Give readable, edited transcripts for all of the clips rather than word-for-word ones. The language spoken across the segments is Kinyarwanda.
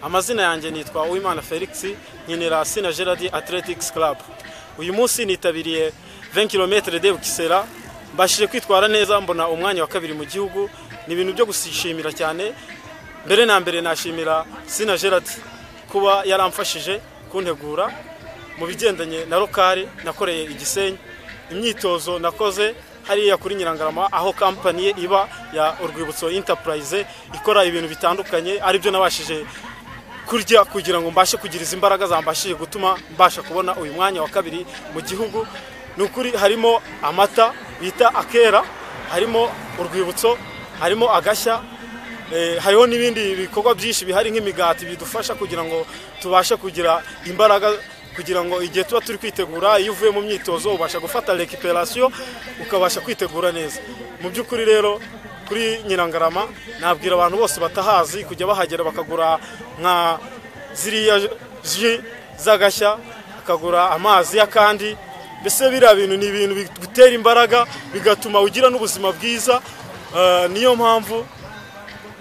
Amazina yanjye nitwa Uwimana Felix, nkinira Sina Gerard Athletics Club. Uyu munsi nitabiriye 20 km de Bugesera, mbashije kwitwara neza, mbona umwanya wa kabiri mu gihugu. Ni ibintu byo gushimira cyane. Mbere na mbere nashimira Sina Gerard kuba yaramfashije kuntegura mu bigendanye na local nakoreye i Gisenyi. Imyitozo nakoze hariya kuri Nyirangarama, aho company ye iba ya Urwibutso Enterprise ikora ibintu bitandukanye, aribyo nabashije kurya kugira ngo mbashe kugira izi mbaraga zambashije gutuma mbasha kubona uyu mwanya wa kabiri mu gihugu. Ni ukuri harimo amata bita Akera, harimo Urwibutso, harimo Agashya, hariho n'ibindi bikorwa byinshi bihari nk'imigati bidufasha kugira ngo tubashe kugira imbaraga, kugira ngo igihe tuba turi kwitegura, iyo uvuye mu myitozo ubasha gufata récupération, ukabasha kwitegura neza. Mu by'ukuri rero, kuri Nyirangarama nabwira abantu bose batahazi kujya bahagera bakagura nka ziriya jus z'Agashya, bakagura amazi y'akandi. Mbese biriya bintu ni ibintu bigutera imbaraga, bigatuma ugira n'ubuzima bwiza. Niyo mpamvu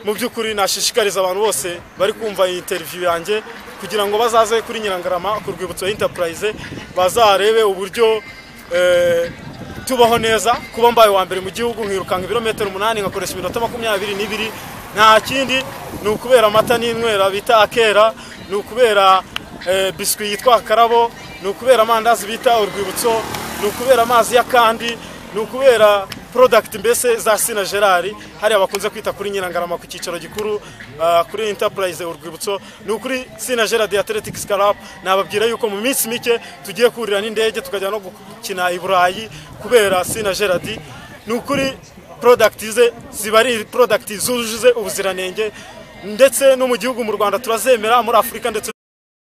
mu by'ukuri nashishikariza abantu bose bari kumva iyi interview yanjye kugira ngo bazaze kuri Nyirangarama ku Rwibutso Enterprise, bazarebe uburyo tubaho neza. Kuba mbaye wa mbere mu gihugu, nkirukanka ibirometero 8, nkakoresha iminota 22, nta kindi, ni ukubera amata n'inywera bita Akera, ni ukubera biscuit yitwa Akarabo, ni ukubera amandazi bita Urwibutso, ni ukubera amazi y'akandi, ni ukubera product mbese za Sina Gerard hariya bakunze kwita kuri Nyirangarama ku cyicaro gikuru, kuri Enterprise Urwibutso. Ni ukuri Sina Gerard Athletics Club nababwira yuko mu minsi mike tugiye kurira n'indege tukajya no gukina i Burayi kubera Sina Gerard. Ni ukuri product ze ziba ari product zujuje ubuziranenge, ndetse no mu gihugu mu Rwanda turazemera, muri Afurika ndetse